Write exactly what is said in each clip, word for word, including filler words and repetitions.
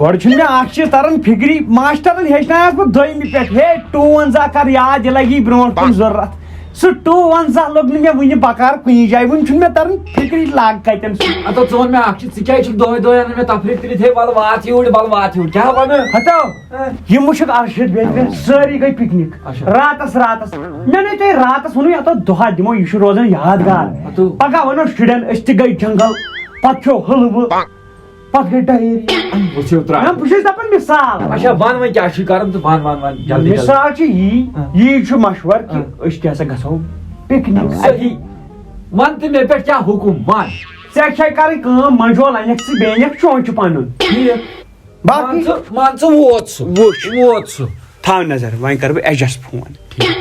گۄڈٕ چھُنہٕ مےٚ اکھ چیٖز تران فِکرِ، ماشٹرن ہیٚچھنایس بہٕ دٔیمہِ پٮ۪ٹھ، ہے، ٹوٗ وَن زٕ کر یاد، یہِ لگی برونٛٹھ کُن ضروٗرت۔ سُہ ٹوٗ وَن زٕ لوٚگ نہٕ مےٚ وُنہِ بکار کُنی جایہِ، وُنہِ چھُنہٕ مےٚ تران فِکرِ لگ کتٮ۪ن سُہ۔ ہتو، ژٕ وَن مےٚ اکھ چیٖز، ژٕ کیٛازِ چھُکھ دۄہے دۄہے انان مےٚ تفریٖق کٔرِتھ، ہے، وَلہٕ وات یوٗرۍ، وَلہٕ وات یوٗرۍ، کیٛاہ وَنہٕ؟ ہتو، آ۔ یِم وٕچھُکھ ارشد بیترِ، سٲری گٔے پِکنِک۔ اچھا۔ راتس، راتس۔ مےٚ نے تۄہہِ راتس ووٚنُے، ہتو، دۄہا دِمو، یہِ چھُ روزان یادگار۔ ہتو۔ پگاہ ونو شُرٮ۪ن، أسۍ تہِ گٔے جنگل، پتہٕ کھیوٚو حلوٕ۔ پتہٕ گٔے ڈہیریا۔ وٕچھِو ترٛٹھ۔ نہ، بہٕ چھُس دَپان مِثال۔ اچھا، وَن وۄنۍ کیٛاہ چھُے کَرُن تہٕ وَن، وَن، وَن، جلدی، جلدی۔ مِثال چھُ یی، ہاں۔ یی چھُ مشوَرٕ کہِ ہاں۔ أسۍ تہِ ہسا گژھو پِکنِک۔ صحیح۔ وَن تہٕ مےٚ پٮ۪ٹھ کیٛاہ حُکُم، وَن۔ ژےٚ چھے کَرٕنۍ کٲم، مَنجول اَنٮ۪کھ ژٕ، بیٚیہِ اَنٮ۪کھ چونچہٕ پَنُن۔ ٹھیٖک۔ باقٕے مان ژٕ، مان ژٕ ووت سُہ۔ وٕچھ۔ ووت سُہ۔ تھاو نظر، وۄنۍ کَرٕ بہٕ اٮ۪جَس فون۔ ٹھیٖک۔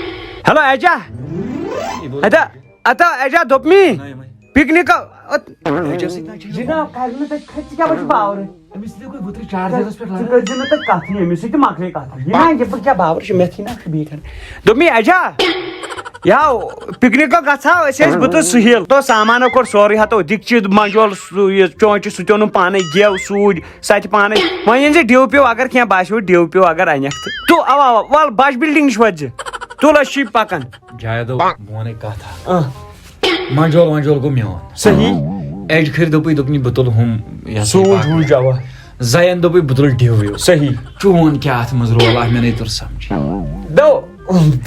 ہیلو اٮ۪جا۔ یہِ بوز۔ اَدا۔ اتا اجا دوٚپمی۔ نہ، یِمے۔ پکنک۔ جناب، کر نہٕ تۄہہِ کھٔتۍ، ژٕ کیٛاہ وٕچھ باورٕ؟ أمِس تہِ گوٚو وٕترِ چارجرس پٮ۪ٹھ ژٕ لگان۔ کٔرۍ زِ نہٕ تۄہہِ کتھ نہٕ أمِس سۭتۍ، تہِ مۄکلے کتھ۔ یہِ نہ، یہِ بہٕ کیٛاہ باور چھُ، مےٚ تھی نہ چھُ بیٚیہِ کھٮ۪ن۔ دوٚپمی اجا، یاو، پکنک گژھو أسۍ ٲسۍ بہٕ تہٕ سُہیل۔ تو سامانو کوٚر سورُے ہتو، دِکچہِ منجول، سُہ یہِ چونچہِ سُہ تہِ اوٚنُم پانے، گٮ۪و سوٗدۍ سۄ تہِ پانے۔ وۄنۍ أنۍ زِ ڈیو پیو، اگر کینٛہہ باسیو ڈیو پیو اگر انکھ تہٕ۔ تو اوا اوا، ول بج بلڈنگ نِش وٲتۍ زِ۔ تُل أسۍ چھِ پکان۔ جایدو، بہٕ وَنَے کَتھ اَکھ۔ آ۔ منجول ونجول گوٚو میون۔ صحیح۔ اٮ۪ج کھٔرۍ دوٚپُے، دوٚپُن، "بہٕ تُلہٕ ہُم، یہِ ہسا یہِ سوٗج باقٕے۔ ووٗج، اوا۔ زین دوٚپُے، بہٕ تُلہٕ ڈِو وِو۔" صحیح۔ چون کیٛاہ اَتھ منٛز رول، اَتھ مےٚ نَے توٚر سَمجھ۔ دو،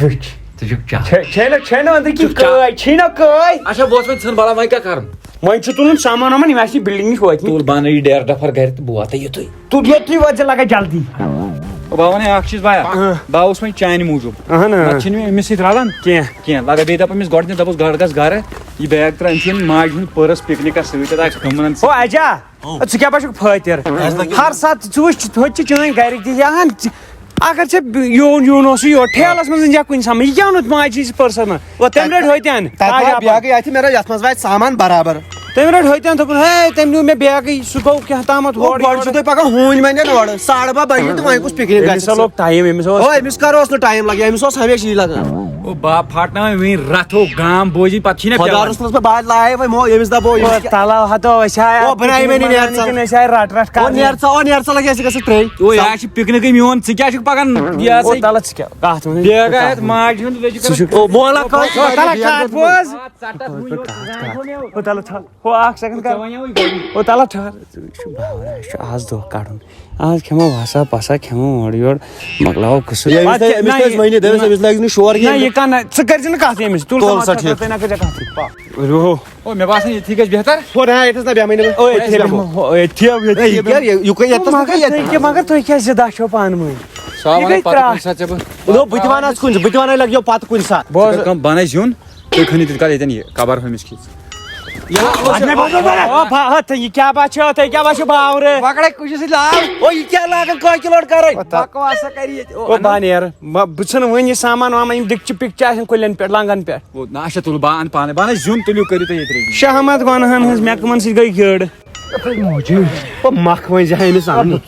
بٕچھ۔ ژٕ چھُکھ چا-، چھے، چھے نہ، چھے نہ أنٛدرٕ کِنۍ ژٕ چا-، کٲے، چھی نہ کٲے۔ اچھا، وۄتھ وۄنۍ ژھٕن بَلاے، وۄنۍ کیٛاہ کَرُن؟ وۄنۍ چھُ تُلُن سامان وامان، یِم آسہِ یہِ بلڈنگ نِش وٲتمٕتۍ۔ تُل بہٕ اَنہٕ یہِ ڈیرٕ ڈفر گرِ تہٕ بہٕ واتَے یوٚتُے۔ تُل یوٚتُے وٲتۍ زِ لگے جلدی۔ او، بہٕ وَنَے اَکھ چیٖز بایا، اۭں۔ بہٕ آوُس وۄنۍ چانہِ موٗجوٗب۔ اَہَن، اۭں۔ نَتہٕ چھِنہٕ مےٚ أمِس سۭتۍ رَلان۔ کینٛہہ۔ کینٛہہ۔ لگے بیٚیہِ دَپان أمِس گۄڈٕنٮ۪تھ دَپُس گاڈٕ گژھ گرٕ، یہِ بیگ ترٛاو، أمِس چھُنہٕ ماجہِ ہُنٛد پٔرٕس پِکنِکَس سۭتۍ، تَتہِ آسہِ گٔمٕژ۔ او اجا، ژٕ کیٛاہ باسیٚکھ فٲطر؟ ہر ساتہٕ ژٕ وٕچھ، ہوٚتہِ چھِ چٲنۍ گرِکۍ تہِ یِوان۔ اگر ژےٚ یون یون اوسُے یور ٹھیلس منٛز یا کُنہِ سامان، یہِ کیٛاہ اوٚنُتھ ماجہِ ہٕنٛز پٔرسن؟ او، تَمہِ رَٹہِ ہوٚتہِ اَن۔ تَتہِ تاج تھاو احمد۔ بیگٕے اَتہِ، مےٚ رَٹہِ یَتھ منٛز واتہِ سامان برابر۔ تٔمۍ رٔٹ ہوٚتٮ۪ن، دوٚپُن، "ہے، تٔمۍ نیوٗ مےٚ بیگٕے، سُہ گوٚو کیٛاہ تامَتھ او، ہورٕ گۄڈٕ یورٕ۔" چھُو تۄہہِ پَکان ہوٗنۍ وَنہِ یورٕ، ساڑٕ باہ بَجہِ تہٕ وۄنۍ کُس پِکنِک اَمہِ گژھِ؟ سا لوٚگ ٹایم، أمِس اوس او، أمِس کَر اوس نہٕ ٹایم لَگان، أمِس اوس ہمیشہِ یی لَگان۔ او، باب پھاٹناوان وٕنۍ رَتھو گام بوزی، پَتہٕ چھِی نہ خۄدا پٮ۪وان۔ رُسنَس پٮ۪ٹھ باد لایے وۄنۍ مو، أمِس دَپو، أمِس او، کیٛاہ؟ تَلہ ہَتو، أسۍ آے او، اَتھ بَناوِ مےٚ نہٕ پِکنِک نیرٕ مَناونہِ ژَل۔ کِنہٕ أسۍ آے رَٹھ رَٹھ او، کَرنہِ۔ نیر ژٕ، او، نیر ژٕ لَگہِ اَسہِ گژھِ ترٛیٚیہِ۔ او، یہِ حظ چھِ پِکنِکٕے میون، ژٕ کیٛاہ چھُکھ پَکان یہِ ہسا او، یہِ؟ تَلہ ژٕ کیٛاہ؟ کَتھ وَنان؟ بیگ آیَتھ ماجہِ ہُنٛد، وۄنۍ چھِ سُہ چھُ، کَران او، مولا کَتھ؟ او، تَلہ کَتھ بوز۔ ژَٹَتھ وٕنیُک زَنٛگ گوٚو مےٚ۔ او، تَلہ ژٕ۔ ہُہ اکھ سیکنڈ کر۔ ژےٚ وَنیوُے گۄڈٕ۔ او تَلہ ٹھہر، ژٕ وٕچھ، باورا، اَسہِ چھُ آز دۄہ کَڑُن۔ آز کھٮ۪مو وَسا پَسا، کھٮ۪مو اورٕ یورٕ، مۄکلاوو قٕصہٕ۔ یہِ أمِس پَتہٕ تۄہہِ، کیٛاہ، أمِس نہ، تۄہہِ أسۍ یہِ، ؤنِو، دَپٮ۪س، نہ، أمِس لٲگِو نہٕ شور نہ، کینٛہہ۔ یہِ کَن-، ژٕ کٔرۍ زِ نہٕ کَتھ أمِس، تُل تُل ژٕ سا مَتھ ٹھیٖک۔ ژٕ نہ کٔرۍ زِ کَتھ۔ او، مےٚ باسان، ییٚتھی گژھِ بہتر۔ ہو، نہ، ییٚتھَس نہ بیٚہمٕے نہٕ۔ او، ییٚتھی بیٚہمو۔ او، ییٚتھی، ییٚتھی ہے، یہِ بیٚہمو۔ کیٛاہ، یہِ، یہِ کیٛاہ، ییٚتھَس نہ مگر کیٛاہ تُہۍ ییٚتہِ؟ کیٛاہ، مگر تُہۍ کیٛاہ زِ دَہ چھو پانہٕ ؤنۍ؟ سُہ آو یہِ وَنان گٔے پَتہٕ ترٛٹھ۔ کُنہِ ساتہٕ ژےٚ بہٕ۔ نو، بہٕ تہِ وَنہٕ اَتھ کُنہِ ساتہٕ، بہٕ تہِ وَنَے لَگہِ یو پَتہٕ کُنہِ ساتہٕ۔ بوز۔ ژٕ کَر کٲم، بَنٲے زیُن۔ تُہۍ کھٔنِو تیٚلہِ کَر ییٚتٮ۪ن یہِ کَبر ہُمِس کھیٚژ۔ یا، او، بہٕ ہا، تہٕ یہِ کیٛاہ باسیو، تۄہہِ کیٛاہ باسیو باورٕ؟ پکڑے کُجہِ سۭتۍ لاو۔ او، یہِ کیٛاہ لاگان کٲکہِ لوڈ کَرٕنۍ؟ بکواس سا کَرِ ییٚتہِ۔ او، او، اَنُن۔ بہٕ ہا نیرٕ۔ بہٕ، بہٕ ژھٕنہٕ وۄنۍ یہِ سامان وامان، یِم دِکچہِ پِکچہِ آسن کُلٮ۪ن پٮ۪ٹھ، لنٛگن پٮ۪ٹھ۔ او، نہ، اچھا، تُلہٕ بہٕ اَنہٕ پانَے۔ بہٕ اَنَے زیُن، تُلِو، کٔرِو تُہۍ ییٚتہِ ready۔ شاہ احمد گۄنہَن ہٕنٛز مےٚ کٕمَن سۭتۍ گٔے گیڈ؟ او، مَکھ وۄنۍ زِ ہا أمِس اَنُن۔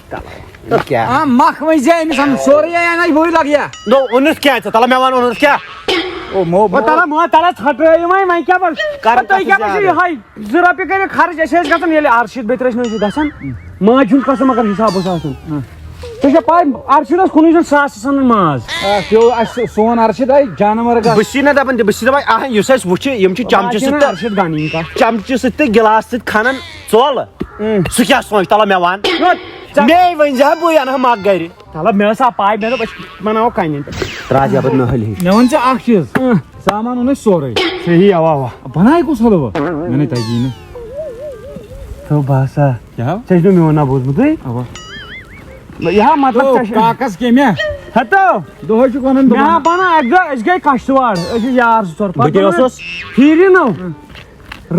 تو کیٛاہ؟ آ، مَکھ وۄنۍ زِ أمِس اَنُن، سورُے ہے اَنَے بٕے لَگہِ یا۔ نو، اوٚنُتھ کیٛاہ ژےٚ؟ تَلہٕ مےٚ وَن اوٚنُتھ کیٛاہ؟ او، مو، او، مو۔ تَلہٕ مو، تَلہٕ ژھۄٹرٲیِو وۄنۍ، وۄنۍ کیٛاہ بَس؟ کَر تُہۍ کَتھ کیٛاہ بَس زیادٕ؟ یِہوٚے؟ زٕ رۄپیہِ کٔرِو خرٕچ، أسۍ ٲسۍ گژھان ییٚلہِ ارشد بیترِ ٲسۍ نہٕ أسۍ گژھان، ماجہِ ہُنٛد قسم اگر حساب اوس آسان۔ ژےٚ چھےٚ پَے، ارشد اوس کُنُے زوٚن ساسَس اَنان ماز۔ آ، پیوٚو اَسہِ سون ارشد آے جانور گژھ۔ بہٕ چھُس نہ دَپان تہِ، بہٕ چھُس دَپان، اَہَن یُس اَسہِ وٕچھِ، یِم چھِ چمچہٕ سۭتۍ تہٕ، ارشد گانی کَتھ۔ چمچہٕ سۭتۍ تہٕ گِلاسہٕ سۭتۍ کھنان ژۄل۔ اۭں۔ سُہ کیٛاہ سونٛچہِ؟ تَلہ مےٚ وَن۔ نہ، ژےٚ مے ؤنۍ زِ ہا، بٕے اَنہٕ ہا مَگ گَرِ۔ تَلہ مےٚ ٲس آ پَے، مےٚ دوٚپ أسۍ بَناوو کَنہِ پٮ۪ٹھ۔ ترٛاو یَپٲرۍ نٔہٕلۍ ہِش۔ مےٚ وَن ژٕ اَکھ چیٖز۔ اۭں۔ سامان اوٚن اَسہِ سورُے۔ صحیح، اَوا، اَوا۔ بَنایہِ کُس حلوٕ؟ مےٚ نے تَگی نہٕ۔ تو باسا۔ کیٛاہ؟ ژےٚ چھُ میون ناو بوٗزمُتٕے؟ اَوا۔ یہِ ہا مطلب تو ژےٚ چھُ کاکَس کیٚمہِ؟ ہَتو۔ دۄہَے چھُکھ وَنان مےٚ ہا دَپان۔ بَنان اَکہِ دۄہ، أسۍ گٔے کَشتٕواڑ، أسۍ چھِ یار زٕ ژور۔ بہٕ تہِ پَتہٕ اوسُس۔ پھیٖرِ نو۔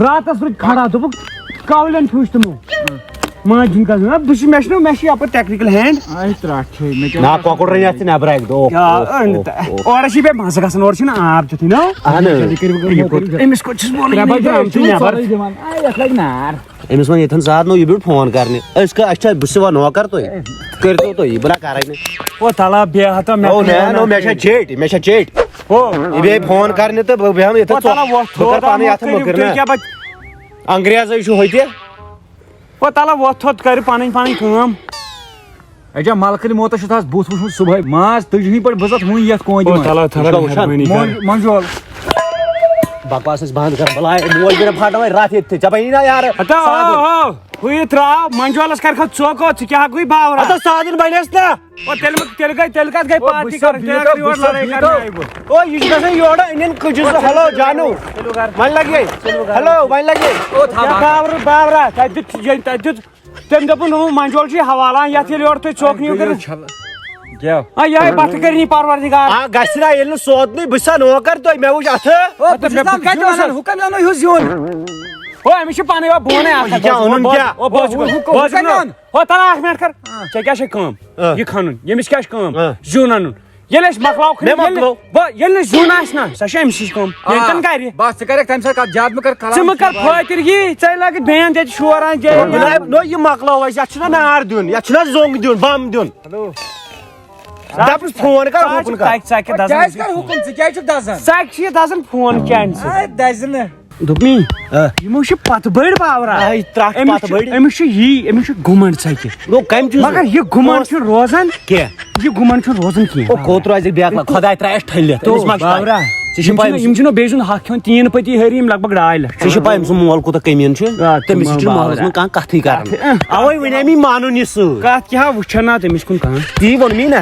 راتس روٗد کھڑا، دوٚپُکھ، کولٮ۪ن پھیوٗچ تِمو۔ ماجہِ ہُنٛد قسم۔ نہ، بہٕ چھُس، مےٚ چھُنہ، مےٚ چھُ یپٲرۍ technical hand۔ آے ترٛٹھ چھے، مےٚ کیٛاہ نا، باسان؟ کۄکُر رٔنۍ اَتھ ژٕ نٮ۪برٕ اَکہِ دۄہ۔ اوہ، یا، اوہ، أنٛدٕ اوہ، تہٕ۔ اوہ۔ اورٕ چھِ بیٚیہِ مَزٕ گژھان، اورٕ چھُنہ آب تیُتھُے، نہ؟ اَہَن حظ۔ أمِس کوٚت چھُس بہٕ وَنان، ترٛےٚ بَجہِ یہِ درٛامتٕے چھُنہ نٮ۪بر۔ ژۄلٕے دِوان۔ آے، یَتھ لَگہِ نار۔ أمِس وَن ییٚتھٮ۪ن زٕ ہَتھ نو، یہِ بیوٗٹھ فون کرنہِ۔ أسۍ کَ-، اَسہِ چھا، بہٕ چھُسا نوکر تُہۍ؟ کٔرۍتو تُہۍ یہِ، بہٕ نہ کَرَے نہٕ۔ او تَلہ بیٚہہ ہَتہ، مےٚ او، کُن نہ، وَنان نو، مےٚ چھا تُہۍ۔ چیٚٹۍ، مےٚ چھا چیٚٹۍ۔ او۔ یہِ بیٚہہِ فون کرنہِ تہٕ بہٕ بیٚہمہٕ ییٚتھٮ۪ن او تَلہ ژۄ-، وۄتھ بہٕ تھوٚد، کَرٕ پانہٕ وۄتھ یَتھ کٔرِو مٔکٕر تُہۍ نہ۔ کیٛاہ پَتہٕ؟ انگریزٕے چھُ ہوٚتہِ۔ او تَلہ وۄتھ تھوٚد، کٔرِو پَنٕنۍ پَنٕنۍ کٲم۔ اچھا، ملکٕرۍ موتس چھُ تھس بُتھ وُچھمُت صبحٲے۔ ماز تُجہِ ہٕنٛدۍ پٲٹھۍ بٕزتھ وُنہِ یتھ کونجہِ او منٛز۔ تلا تلا، وٕچھو، وٕچھو۔ مہربٲنی کر۔ مۄنج-، مۄنجہِ وول۔ بکواس ٲسۍ بنٛد کر، بلاے مول بیٚیہِ پھاٹناوے رتھ ییٚتہِ تہِ۔ ژےٚ بنی نا یارٕ ہتا، سادٕ؟ او، او، ہُہ یہِ ترٛاو، مۄنجہِ وولس کر کھا ژوک، او، ژٕ کیٛاہ گوٚے باورا؟ ہتا سادن بنیس نا۔ او، تیٚلہِ مہ-، تیٚلہِ گٔے، تیٚلہِ کتھ گٔے او، پارٹی بہٕ چھُس کرٕنۍ، بیٖٹھو، تیٚلہِ اگر بہٕ یور چھُس لڑٲے بیٖٹھو۔ کرنہِ آیہِ بہٕ۔ او، یہِ چھُ گژھان یورٕ اِنڈین کٔجِس تہٕ ہیلو جانو۔ وۄنۍ لگہِ۔ ہیلو، وۄنۍ لگہِ۔ او، تھاو، کیٛاہ تھاو۔ باورٕ، باورا؟ تَتہِ دیُت، ییٚلہِ تَتہِ دیُت، تٔمۍ دوٚپُن، ہُہ منجول چھُے حوالہٕ، یَتھ ییٚلہِ یورٕ تُہۍ ژوٚک نِیِو کٔرِتھ۔ کیٛاہ؟ آ، یِہوٚے بَتھٕ کٔرِنی پروردگار۔ آ، گژھِ نا، ییٚلہِ نہٕ سوتنٕے، بہٕ چھُسا نوکر تۄہہِ، مےٚ وٕچھ اَتھٕ۔ او، تہٕ مےٚ بہٕ چھُس نا کَتہِ وَنان، ہُہ کَمہِ اَنو یُہُس زیُن؟ او، أمِس چھُ پَنٕنۍ، او، بہٕ وَنَے اَکھ یہِ کَتھ، کیٛاہ بوز، اَنُن بوز، کیٛاہ؟ او، بوز، ہُہ، ہُہ، ہُہ بوز، کَتہِ نہ۔ اَنہٕ؟ او، تَلہٕ اَکھ مِنٹ کَر۔ آ۔ ژےٚ کیٛاہ چھے کٲم؟ آ۔ یہِ کھَنُن، ییٚمِس کیٛاہ چھِ کٲم؟ آ۔ زیُن اَنُن۔ ییٚلہِ أسۍ مۄکلاوو کھٔنِتھ، مےٚ ییٚلہِ مۄکلو۔ نہٕ، بہٕ، ییٚلہِ نہٕ زیُن آسہِ نا، سۄ چھِ أمۍ سٕنٛز کٲم۔ آ، ییٚلہِ تَن کَرِ۔ بس، ژٕ کَرٮ۪کھ تَمہِ ساتہٕ کَتھ، زیادٕ مہٕ کَر کلام ژٕ مہٕ کَر کِہیٖنۍ۔ فٲطر یی، ژےٚ لَگہِ بین تَتہِ شور اَنان، ژےٚ نہ، نہ، یہِ مۄکلاوو أسۍ، یَتھ چھُنہ نار دیُن، یَتھ چھُنہ زوٚنٛگ دیُن، بَم دیُن۔ ہیلو۔ دَپُس فون کَر، ژٕ حُکُن کَر۔ ژٕ کیٛازِ کَر حُکُن؟ ژٕ کیٛازِ چھُکھ دَزان؟ ژٕ کیٛازِ چھُکھ دَزان؟ فون کیٛازِ چھُ؟ آ، دَزِ نہٕ۔ دوٚپمی، آ۔ یِمو چھِ پتہٕ بٔڑۍ باورا۔ آے ترٛٹھ أمِس پتہٕ چھُ، بٔڑۍ۔ أمِس چھُ یی، أمِس چھُ گُمنڈ ژَکہِ۔ گوٚو کَمہِ چیٖزُک؟ مگر یہِ گُمنڈ چھُنہٕ روزان۔ کیٛاہ؟ یہِ گُمنڈ چھُنہٕ روزان کینٛہہ۔ او، کوٚت روزِ بیکلا؟ خۄداے ترٛایَس ٹھٔلِتھ۔ تو تٔمِس ما چھُ پَے؟ باورا۔ ژےٚ چھِ یِم پَے چھِنہٕ، أمِس یِم چھِنہٕ بیٚیہِ سُنٛد حق کھیوٚن، تیٖن پٔتی ہٲری یِم لگ بگ ڈاے لَچھ۔ ژےٚ چھِ پَے أمۍ سُنٛد مول کوٗتاہ کٔمیٖن چھُ؟ آ، تٔمِس تِمن چھُنہٕ محلَس باورا۔ منٛز کانٛہہ کَتھٕے کَران۔ کَتھٕ، اۭں۔ اَوَے وَنے مےٚ، یہِ مانُن یہِ سۭتۍ۔ کَتھ کیٛاہ وٕچھَن نا تٔمِس کُن کانٛہہ؟ تی ووٚن مےٚ نا۔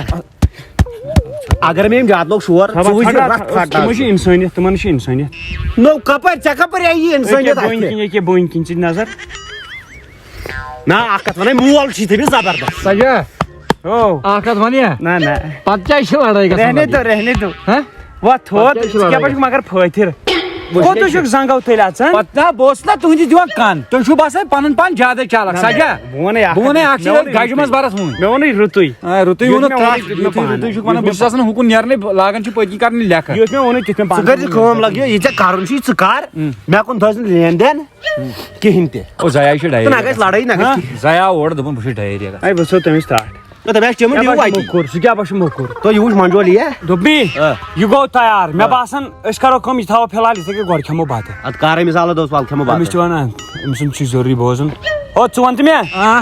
اگر مےٚ أمۍ زیادٕ لوگ شور، خبر ژٕ وٕچھ ژھٹا، رَٹھ ژھٹا، پھٹا۔ تِمن چھِ اِنسٲنیت، تِمن چھِ اِنسٲنیت۔ نو کپٲرۍ، ژےٚ کپٲرۍ آیی اِنسٲنیت ییٚکیٛاہ بٔنۍ اَتھِ؟ کِنۍ، ییٚکیٛاہ بٔنۍ کِنۍ ژٕ نظر۔ نہ، اکھ کتھ ونے، مول چھُے تٔمِس زبردست۔ سجا، او۔ اکھ کتھ ونے۔ نہ، نہ۔ پتہٕ کیٛازِ چھِ لڑٲے گژھان؟ رہنے دو، رہنے دو۔ ہہ؟ وۄتھ تھوٚد، پتہٕ کیٛازِ چھِ ژٕ کیٛاہ لڑٲے پٲٹھۍ چھُکھ مگر پھٲتِر؟ وٕچھ کوٚت ییٚتہِ۔ چھُکھ زنٛگو تٔلۍ اژان؟ پتہٕ نہ، بہٕ اوسُس نہ تُہنٛدِ دِوان کن، تُہۍ چھِو باسان پنُن پان زیادَے چالک۔ نہ، سجا، بہٕ وَنے اکھ بہٕ وَنے کتھ۔ اکھ چیٖز، مےٚ ووٚنُے گجہِ منٛز رُتُے۔ برس وُنۍ۔ مےٚ ووٚنُے رُتُے۔ آ، رُتُے یُتھ ووٚنُتھ مےٚ ترٛٹھ، ووٚنُے، تیُتھ مےٚ یُتھُے، پانَے۔ یُتھُے چھُکھ وَنان، بہٕ چھُس آسان ہُکُن نیرنٕے، لاگان چھِ پٔتۍ کِنۍ کَرنہِ لیٚکھٕ۔ یُتھ مےٚ ووٚنُے، تیُتھ مےٚ پانَے۔ ژٕ کٔرۍ زِ کٲم لَگ، یہِ، یہِ ژےٚ کَرُن چھُے، ژٕ کَر۔ مےٚ کُن تھٲوزِ نہٕ لین دین کِہیٖنۍ تہِ۔ او، ضایع چھِ ڈایریا تہٕ نہ گژھِ گژھان۔ لڑٲے، نہ گژھِ ہاں؟ کِہیٖنۍ۔ ضایع آو اورٕ، دوٚپُن، بہٕ چھُس ڈایریا گژھان۔ اے، وٕچھو تٔمِس ترٛٹھ۔ نہ، تَمہِ آسہِ چیومُت کیٛاہ ڈِو باسہِ وَتی۔ موٚکُر؟ سُہ کیٛاہ باسہِ موٚکُر؟ تُہۍ یہِ وٕچھ منجول یہِ۔ دوٚپمی، آ۔ یہِ گوٚو تیار۔ مےٚ آ۔ باسان، أسۍ کَرو کٲم، یہِ تھاوو فِلحال یِتھَے کٔنۍ، گۄڈٕ کھٮ۪مو بَتہٕ۔ اَدٕ کَر أمِس حالت اوس، وَلہٕ کھٮ۪مو بَتہٕ۔ أمِس چھِ وَنان، أمۍ سُنٛد چھُ ضروٗری بوزُن۔ او، ژٕ وَن تہٕ مےٚ۔ آ۔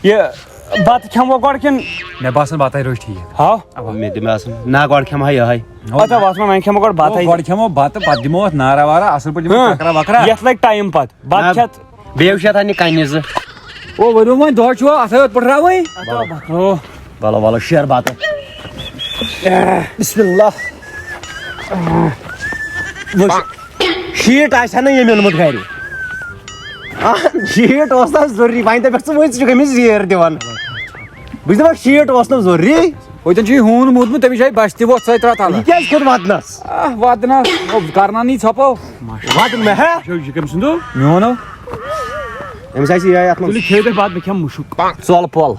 یہِ بَتہٕ کھٮ۪مو گۄڈٕ کِنہٕ؟ مےٚ باسان بَتَے روزِ ٹھیٖک۔ ہاو؟ اَوا۔ مےٚ تہِ باسان۔ نہ، گۄڈٕ کھٮ۪مہٕ ہا یِہوٚے۔ اَدٕ وَس وۄنۍ، وۄنۍ کھٮ۪مو گۄڈٕ بَتَے۔ او، گۄڈٕ کھٮ۪مو بَتہٕ، پَتہٕ دِمو اَتھ نارا وارا، اَصٕل پٲٹھۍ دِمو ہاں۔ چَکرا وَکرا۔ یَتھ لَگہِ ٹایم پَتہٕ۔ بَتہٕ نہ، کھٮ۪تھ۔ بیٚیہِ وٕچھ اَتھ اَنہِ کَنہِ زٕ۔ او، ؤلِو وۄنۍ، دۄہ چھُوا اَتھَے یوت پٔٹھراوٕنۍ؟ او، بَکھو۔ وَلہٕ، وَلہٕ، شیر بَتہٕ۔ بِسمِ اللہ۔ وٕچھ، شیٖٹ آسہِ ہا نہٕ ییٚمۍ اوٚنمُت گَرِ۔ آ، شیٖٹ اوس نہ ضروٗری، وۄنۍ دَپٮ۪کھ ژٕ وۄنۍ، ژٕ چھُکھ أمِس زیٖر دِوان۔ بہٕ چھُس دَپان، شیٖٹ اوس نہٕ ضروٗری۔ ہوٚتٮ۪ن چھُ یہِ ہوٗن موٗدمُت، تٔمِس جایہِ بَچھ تہِ ووٚتھ سۄے ترٛاو تَلہٕ۔ یہِ کیٛازِ کھوٚت وَدنَس؟ آہ، وَدنَس، ہُہ کَرناونٕے ژھۄپو۔ وَدُن مےٚ ہا؟ یہِ چھُ، یہِ کٔمۍ سُنٛد ہو؟ میون ہو۔ أمِس آسہِ یِہوٚے اَتھ منٛز۔ تُلِو کھیٚیِو تُہۍ بَتہٕ، بہٕ کھٮ۪مہٕ مُشُک۔ ژۄل پۄل۔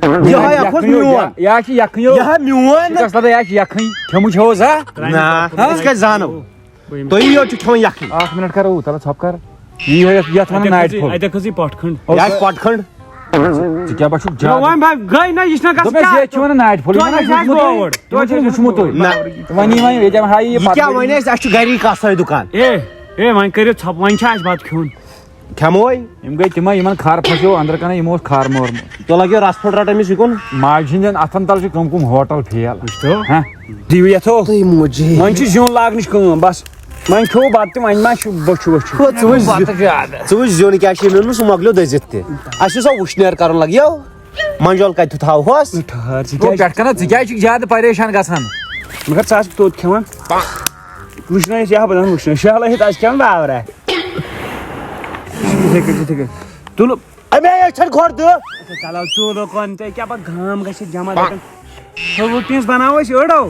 یِہوٚے اَکھ اوس یَکھٕنۍ ہو، میون۔ یہِ، یہِ ہا چھِ یَکھٕنۍ ہو۔ یہِ ہا میون۔ یہِ کَس لَدٲے، یہِ ہا چھِ یَکھٕنۍ۔ کھیوٚمُت چھُ ہو زانٛہہ؟ نہ، أسۍ کَتہِ زانو؟ تُہۍ یوت چھُو کھٮ۪وان یَکھٕنۍ۔ اَکھ مِنٹ کَرو، تَلہٕ ژھۄپہٕ کَر۔ یی ہو یَتھ، یَتھ وَنان اَتہِ ناٹہِ کھٔژٕے، پھوٚل۔ اَتہِ کھٔژٕے پۄٹھ کھٔنٛڈ۔ یہِ آسہِ پۄٹھ کھٔنٛڈ۔ ژٕ کیٛاہ باسیٚکھ زیادٕ؟ وۄنۍ بہٕ گٔے نہ، یہِ چھُنہ گژھان دوٚپمَے، کیٛاہ؟ یہِ چھِ وَنان ناٹہِ پھوٚل، یہِ تۄہہِ وَنان چھِ وٕچھمُت اَسہِ تۄہہِ؟ گوٚوُر۔ یہِ وَنان چھِ وٕچھمُت تۄہہِ۔ نہ۔ وۄنۍ یی وۄنۍ ییٚتٮ۪ن ہاے یہِ یہِ کیٛاہ پَتہٕ۔ وَنہِ اَسہِ؟ اَسہِ چھُ گَری کَسٲے دُکان۔ اے، اے، وۄنۍ کٔرِو ژھۄپہٕ، وۄنۍ چھُ اَسہِ بَتہٕ کھیوٚن۔ کھٮ۪موے۔ یِم گٔے تِمے، یِمن کھر پھسیو أنٛدرٕ کنہِ، یِمو اوس کھر مورمُت۔ تُہۍ لٲگِو رژھ پھوٚل رٹان أمِس یہِ کُن۔ ماجہِ ہٕنٛدٮ۪ن اتھن تل چھِ کٕم کٕم ہوٹل فیل۔ وٕچھتو۔ ہہ؟ دِیِو یتھو۔ تُہۍ موجی۔ وۄنۍ چھِ زیُن لاگنٕچ کٲم، بس۔ وۄنۍ کھیوٚو بتہٕ تہِ، وۄنۍ ما چھُ، بوٚچھِ ووٚچھِ۔ ہُہ، ژٕ وٕچھ زِ-، بتہٕ زیادٕ۔ ژٕ وٕچھ زیُن کیٛاہ چھُ مےٚ اوٚنمُت، سُہ مۄکلیو دٔزِتھ تہِ۔ اَسہِ اوس سا وٕشنیر کرُن لگیو۔ منجول کتہِ تھاوہوس؟ ٹھہر، ژٕ گوٚو کیٛازِ؟ پٮ۪ٹھ کنہ، ژٕ کیٛازِ چھُکھ زیادٕ پریشان گژھان؟ مگر ژٕ آسکھ توٚت کھٮ۪وان۔ وٕچھنٲیِس یہِ ہا بہٕ دَپان وٕچھنٲیِس، شیہلٲیِتھ آسہِ کھٮ۪وان باورہ۔ یِتھَے کٔنۍ، یِتھَے کٔنۍ۔ تُلہٕ۔ اَمے أچھَن کھۄر دٕ۔ اچھا، چلو، ژوٗرو کۄن تہِ کیٛاہ پَتہٕ گام گژھِ جمع دَپان۔ ژھوٚوُر پیٖنٛژ بَناوو أسۍ أڑو۔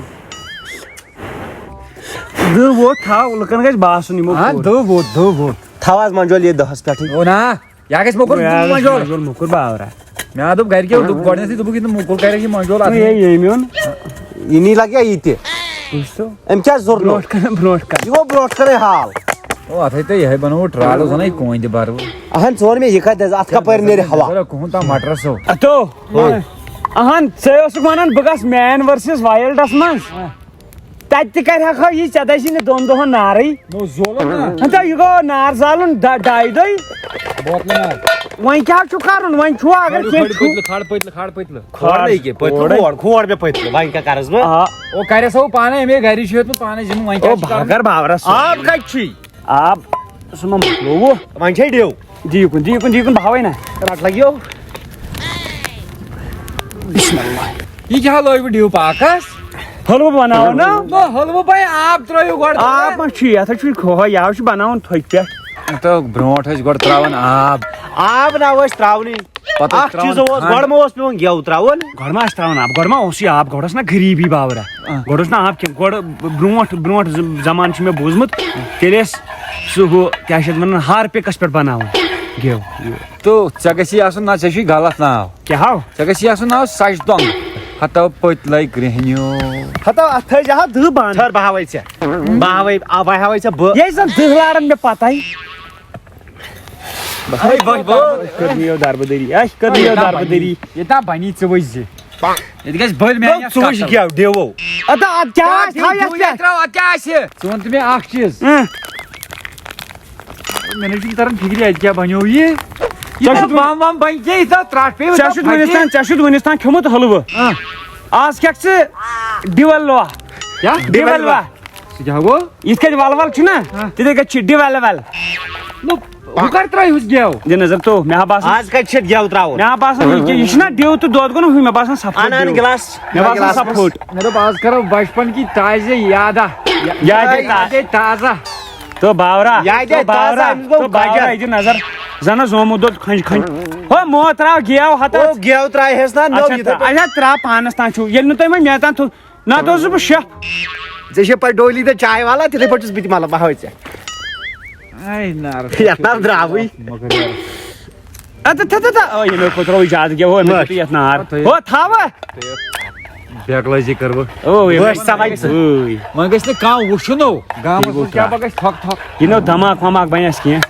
دٔہ ووت تھاو، لُکَن گژھِ باسُن یِمو ہاں، کوٚر۔ دٔہ ووت، دٔہ ووت۔ تھاو آز منجول یہِ دَہَس پٮ۪ٹھٕے۔ او نا۔ یا گژھِ موٚکُر، یارٕ، منجول۔ منجول موٚکُر باورہ۔ مےٚ ہا دوٚپ گرِکیو، دوٚپ گۄڈٕنیتھٕے، دوٚپُکھ، یہِ نہٕ موٚکُر کرِ، یہِ منجول اَتھ ہے، منٛز۔ یہِ أمۍ اوٚن۔ یہِ نی لگہِ یا یہِ تہِ؟ وٕچھ تو۔ أمۍ کیٛاہ زوٚر نوٚو؟ برونٛٹھ کنہِ، برونٛٹھ کنہِ۔ یہِ گوٚو برونٛٹھ کنٕے حال۔ او، اَتھ ہے تۄہہِ یِہوٚے بنووُ ٹرٛاٹ، اوس وَنان یہِ کونٛدِ بَرٕ۔ اہن، ژٕ وَن مےٚ، یہِ کَتہِ حظ؟ اَتھ کَپٲرۍ نیرِ ہوا؟ ذرا کُہُنٛد تام مٹرس ہو۔ اَتو۔ ہو۔ اہن، ژٕ اوسُکھ وَنان بہٕ گژھٕ مین ورسز وایلڈس منٛز۔ تَتہِ تہِ کَرِ ہا یہِ، ژےٚ دَزی نہٕ دۄن دۄہَن نارٕے۔ نو زولُن نا۔ ہَتا یہِ گوٚو نار زالُن ڈ-، ڈاے دۄہہِ۔ بوتلہٕ نار۔ وۄنۍ کیٛاہ چھُ کَرُن؟ وۄنۍ چھُ اگر کھڑ، کینٛہہ کھڑ چھُ۔ پٔتلہٕ، کھڑ پٔتلہٕ، کھڑ پٔتلہٕ۔ کھوڑ نہٕ یہِ کینٛہہ، پٔتلہٕ کھوڑ۔ کھوڑ، کھوڑ مےٚ پٔتلہٕ، وۄنۍ کیٛاہ کَرَس بہٕ؟ آ۔ او کَرٮ۪س ہو پانَے، اَمے گَری چھُ ہیوٚتمُت پانَے زِنہٕ، وۄنۍ او کیٛاہ چھُ کَرُن؟ بھاگر بھاورَس۔ آب کَتہِ چھُے؟ آب، سُہ ما مۄکلووُ؟ وۄنۍ چھے ڈیو۔ دِیِو کُن، دِیِو کُن، دِیِو کُن، بہاوَے نہ۔ رَٹ لَگیو۔ بسم اللہ۔ یہِ کیٛاہ لٲگِو ڈیو پاکَس؟ حلوٕ بَناوو نا؟ نہ، حلوٕ بَے، آب ترٛٲیِو گۄڈٕ۔ آب ما چھُ یہِ؟ یَتھ حظ چھُ یہِ کھوہا، یہِ حظ چھُ بَناوُن تھٔکۍ پٮ۪ٹھ۔ تہٕ برونٛٹھ ٲسۍ گۄڈٕ ترٛاوان آب۔ آب نہ اوس ترٛاونٕے۔ پَتہٕ ٲسۍ اَکھ چیٖز ترٛاوان اوس، کھنٛڈ۔ گۄڈٕ ما اوس پٮ۪وان گٮ۪و ترٛاوُن؟ گۄڈٕ ما آسہِ ترٛاوان آب؟ گۄڈٕ ما اوس یہِ آب؟ گۄڈٕ اوس نہ غریٖبی باورہ۔ آ۔ گۄڈٕ اوس نہ آب کینٛہہ۔ گۄڈٕ برونٛٹھ، برونٛٹھ ز-، زمانہٕ چھُ مےٚ بوٗزمُت، تیٚلہِ ٲسۍ سُہ ہُہ، کیٛاہ چھِ اَتھ وَنان، ہارپِکَس پٮ۪ٹھ بَناوان گٮ۪و۔ تو ژےٚ گژھی آسُن، نہ، ژےٚ چھُے غلط ناو۔ کیٛاہ ہاو؟ ژےٚ گژھی آسُن ناو سَچ دۄنٛگ۔ ہَتو پٔتۍ لَے کرٛیٚہنیو۔ ہَتو اَتھ تھٲے زِ ہا دٕہ بَنٛد۔ ٹھٔہر، بہٕ ہاوَے ژےٚ۔ بہٕ ہاوَے، آ، وۄنۍ ہاوَے ژےٚ بہٕ۔ یے زَن دٕہ لارَن مےٚ پَتَے۔ بہٕ ہاوَے، بہٕ، بہٕ۔ کٔر نہٕ یو دَربہٕ دٔری۔ اَسہِ کٔر نہٕ یو دَربہٕ دٔری۔ یوٚتام بَنی ژٕ وٕچھ زِ۔ ییٚتہِ گژھِ بٔلۍ میٛانہِ نو، اَتھ ژٕ وٕچھ کَتھ۔ کیٛاہ ڈیوو۔ اَدٕ اَدٕ کیٛاہ آسہِ؟ تھاو یَتھ پٮ۪ٹھ۔ ترٛاو، اَدٕ کیٛاہ آسہِ؟ ژٕ وَن تہٕ مےٚ اَکھ چیٖز۔ اۭں۔ مےٚ نَے چھُنہٕ تَران فِکرِ اَتہِ کیٛاہ بَنیو یہِ۔ یہِ ژےٚ تھاو چھُتھ بَم وَم بَنہِ کینٛہہ، یہِ تھاو ترٛٹھ پیٚیہِ، یہِ ژےٚ تھاو چھُتھ وٕنِس پھَٹہِ۔ تام، ژےٚ چھُتھ وٕنِس تام کھیوٚمُت حلوٕ۔ اۭں۔ آز کھٮ۪کھ ژٕ ڈِوَل لوا۔ کیٛاہ؟ ڈِوَل وا۔ سُہ کیٛاہ گوٚو؟ یِتھ کٔنۍ وَل وَل چھُنہ، ہاں۔ تِتھَے کٔنۍ چھِ ڈِوَل وَل۔ نو، ہُہ کَر ترٛٲوِہُس گٮ۪و؟ دِ نظر تو، مےٚ ہا باسان۔ آز کَتہِ چھِ گٮ۪و ترٛاوُن؟ مےٚ ہا باسان، یہِ کیٛاہ، یہِ چھُنہ ڈِو تہٕ دۄد گوٚو نہ ہُے، مےٚ باسان سَفوٗد اَن، اَن ڈِو۔ گِلاس۔ مےٚ باسان گِلاس سَفوٗد۔ مےٚ دوٚپ، آز کَرو بَچپَن کی تازٕ یادہ۔ یادے یادے تازٕ۔ تازٕ۔ تو باورہ، یادے تو باورہ، تازٕ، أمِس گوٚو تو باورہ، گَجَر۔ یہِ دِ نظر۔ زَنہ زومُت دۄد کھَنٛجہِ کھَنٛجہِ۔ ہو، مو ترٛاو گٮ۪و ہَتَس۔ او، گٮ۪و ترٛایہَس نا، نو، اچھا، یہِ تہٕ، اچھا، ترٛاو پانَس تام چھُ۔ ییٚلہِ نہٕ تُہۍ وۄنۍ مےٚ تام تھوٚو، نہ تہٕ اوسُس بہٕ شیف۔ ژےٚ چھے پَتہٕ ڈولی تہٕ چاے والا، تِتھَے پٲٹھۍ چھُس بہٕ تہِ مطلب بہٕ ہاوے ژےٚ۔ اے نار۔ یَتھ نار درٛاوٕے۔ مگر یار۔ اَدٕ تھَ، تھَ، تھَ، تھَ۔ آ، ییٚلہِ مےٚ پَتہٕ ترٛووُے زیادٕ گٮ۪و، مےٚ مَہ۔ دیُتُے یَتھ نار۔ تھٲیِو۔ ہو، تھاوٕ۔ بیکلٲزی کٔر بہٕ۔ او، یہِ بہٕ ٲسۍ سَوَے ژٕ۔ وٕے۔ وۄنۍ گژھِ نہٕ کانٛہہ وٕچھُن نو۔ گامَس منٛز کیٛاہ پَکھ اَسہِ تھۄکھ تھۄکھ۔ یہِ نو دھماکہٕ وماکہٕ بَنہِ اَسہِ کینٛہہ۔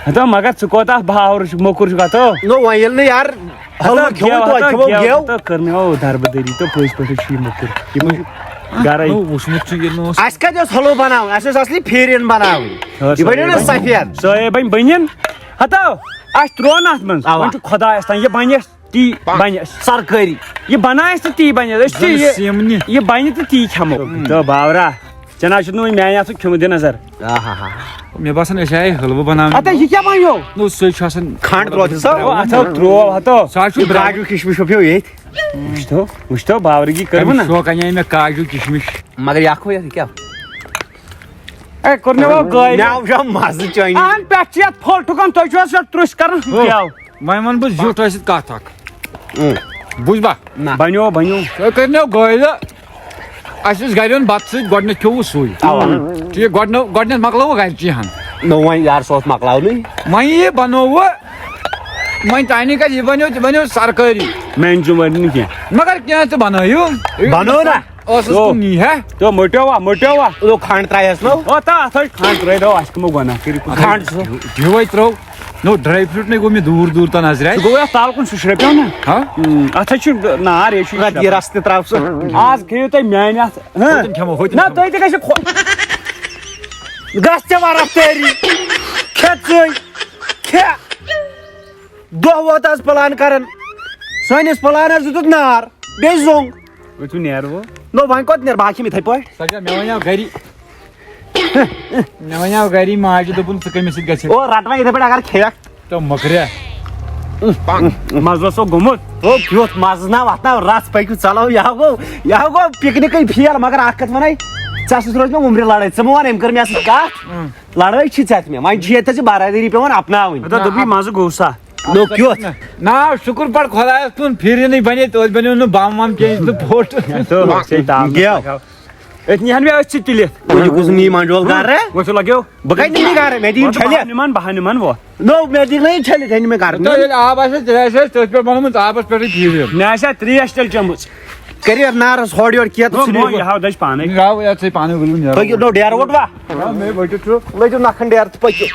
ہَتو، مگر ژٕ کوتاہ باوُر چھُکھ، موٚکُر چھُکھ، ہَتو۔ نو، وۄنۍ ییٚلہِ نہٕ یار حلوٕ ہَتو، کھیوٚوُے گٮ۪و، تۄہہِ، ہَتو، کھیوٚوُے گٮ۪و۔ گٮ۪و۔ ہَتو، کٔر مےٚ، او، دَربہٕ دٔری تہٕ پٔزۍ پٲٹھۍ چھُ یہِ موٚکُر۔ یہِ ما چھُ گَرَے۔ نو، وٕچھمُت چھُ یہِ نہٕ اوس۔ اَسہِ کَتہِ اوس حلوٕ بَناوُن؟ اَسہِ ٲس اَصلی پھیٖرِن بَناوٕنۍ۔ ہَتو، یہِ بَنیو نہ سَفید۔ سَفید۔ سۄے بَنہِ، بٔنِن۔ ہَتو، اَسہِ ترٛوو نہٕ اَتھ منٛز۔ اَوا۔ وۄنۍ چھُ خۄدایَس تام، یہِ بَنہِ تی بنہِ اَسہِ۔ سرکٲری۔ یہِ بنہِ اَسہِ تہٕ تی بنہِ اَسہِ۔ أسۍ چھِ زَن یہِ، سیٖمنہِ۔ یہِ بنہِ تہٕ تی کھٮ۪مو۔ تہٕ باورا، ژےٚ نہ چھُتھ نہٕ وٕنہِ میانہِ اَتھُک کھیوٚمُت، دِ نظر۔ آہا۔ مےٚ باسان، أسۍ آیے حلوٕ بناونہِ۔ اَدٕ یہِ کیٛاہ بنیو؟ نو، سُہ چھُ آسان او، اَتھ ہو ترٛوو، ہَتو۔ سُہ حظ چھُ یہِ درٛاو۔ کاجوٗ کِشمِش ہو پیوٚو ییٚتھۍ۔ وٕچھتو، وٕچھتو، باورٕگی کٔرٕو اَمہِ نا۔ شوقہٕ اَنے مےٚ کاجوٗ کِشمِش۔ مگر یہِ اَکھ ہو یَتھ، یہِ کیٛاہ؟ اے، کوٚر مےٚ وۄنۍ گٲلۍ۔ مےٚ آو شام مَزٕ چٲنی۔ اَہَن پٮ۪ٹھ چھِ یَتھ پھوٚل ٹھُکان، تُہۍ چھِو حظ یَتھ ترٛوٚش کَران؟ ہو۔ کیٛاہ؟ وۄنۍ وَنہٕ بہٕ زیُٹھ ٲسِتھ کَتھ اَکھ۔ اۭں۔ بوٗزبا؟ نہ۔ بَنیو، بَنیو۔ تُہۍ کٔرنو گٲلۍ۔ اَسہِ اوس گَرِ اوٚن بَتہٕ سۭتۍ، گۄڈٕنٮ۪تھ کھیوٚوُ سُے۔ اَوا۔ ٹھیٖک، گۄڈٕنٮ۪و-، گۄڈٕنٮ۪تھ مۄکلٲوٕ گَرِچی ہَن۔ نو وۄنۍ یار، سُہ اوس مۄکلاونٕے۔ وۄنۍ یہِ بَنووُ، وۄنۍ تۄہہِ نِش کَتہِ یہِ بَنیو، تہِ بَنیو سرکٲری۔ میٛانہِ ذِمہٕ وٲری نہٕ کینٛہہ۔ مگر کینٛہہ تہِ بَنٲیِو۔ بَنٲو نا؟ ٲسٕس تو۔ کُن نی، ہا؟ تو مٔٹیو وا، مٔٹیو وا؟ تو کھنٛڈ ترٛایہَس نو۔ او تا، اَتھ ہَے کھنٛڈ ترٛٲے دو، اَسہِ کٕمو گۄناہ کٔرِو؟ کھنٛڈ۔ یِہوٚے ترٛوو۔ نو، ڈرٛاے فرٛوٗٹ نے گوٚو مےٚ دوٗر دوٗر تام نظرِ۔ سُہ گوٚو یَتھ تَل کُن، سُہ شرٛپیو نا۔ ہا؟ اۭں، اَتھ ہَے چھُ نار، یے چھُ یہِ رَس تہِ ترٛاو سُہ۔ آز کھیٚیِو تُہۍ میٛانہِ اَتھٕ۔ ہاں؟ ہوٚتٮ۪ن کھٮ۪مو، ہوٚتٮ۪ن نہ، کھٮ۪مو۔ تُہۍ تہِ گژھِ خۄ-، گژھ ژےٚ وَرَف تٲری۔ کھےٚ ژٕے۔ کھےٚ۔ دۄہ ووت آز پلان کران۔ سٲنِس پلانس دیُتُکھ نار، بیٚیہِ زوٚنگ۔ وۄنۍ چھُ نیرٕ وۄنۍ۔ نو وۄنۍ کوٚت نیرٕ؟ بہٕ ہا کھٮ۪مہٕ یِتھَے پٲٹھۍ۔ سۄ چھےٚ، مےٚ وَنیٛاو گری۔ مےٚ وَنیٛاو گری ماجہِ، دوٚپُن، "ژٕ کٔمِس سۭتۍ گژھکھ؟" او، رٹہٕ وۄنۍ یِتھَے پٲٹھۍ اگر کھیٚکھ۔ تو مۄکریا۔ مزٕ اوسو گوٚمُت۔ او، کیُتھ مزٕ نا، وَتھ نا رژھ پٔکِو، ژَلو، یہِ ہا گوٚو، یہِ ہا گوٚو پِکنِکٕے فیل۔ مگر اکھ کَتھ وَنے، ژےٚ سۭتۍ روزِ مےٚ وُمرِ لڑٲے۔ ژٕ مہٕ وَن أمۍ کٔر مےٚ سۭتۍ کَتھ۔ لڑٲے چھِ ژےٚ تہٕ مےٚ، وۄنۍ چھِ ییٚتہِ ژےٚ برادری پٮ۪وان اپناوٕنۍ۔ ہتا دوٚپُے مزٕ گوٚو سا۔ نو کیُتھ؟ نا، شُکُر پَتہٕ خۄدایَس کُن، پھِرِ نٕے بنے، توتہِ بنیو نہٕ بم وم کینٛہہ، یُس نہٕ پھوٚٹ۔ تو، ژے تام۔ گٮ۪و۔ أتۍ نیہن مےٚ أتھۍ سۭتۍ تُلِتھ۔ وۄنۍ کُس نی منجول گرٕ؟ وۄنۍ چھُ لگیو۔ بہٕ کتہِ نِمہٕ گرٕ؟ مےٚ دِیِن وۄنۍ چھٔلِتھ۔ بہٕ نِمن، بہٕ نِمن وۄنۍ۔ نو، مےٚ دِکھ نہ یہِ چھٔلِتھ، أنۍ مےٚ گرٕ۔ تہٕ ییٚلہِ آب آسہِ، تیٚلہِ آسہِ اَسہِ تٔتھۍ پٮ۪ٹھ بنومُت، آبَس پٮ۪ٹھٕے پھِرِ۔ مےٚ آسہِ ہا ترٛیش تیٚلہِ چٔمٕژ۔ کٔرِو یَتھ نارَس ہورٕ یورٕ کینٛہہ تہٕ نو، ژھٕنِو۔ مو، یہِ ہاو دَچھ پانَے۔ یہِ ہاو یَتھ ژٕے پانَے ؤلِو نیرو۔ پٔکِو، نو، ڈیرٕ ووٚٹ وا؟ آ، مے ؤٹِو ٹھُک۔ لٲگِو نَکھَن ڈیرٕ تہٕ پٔکِو۔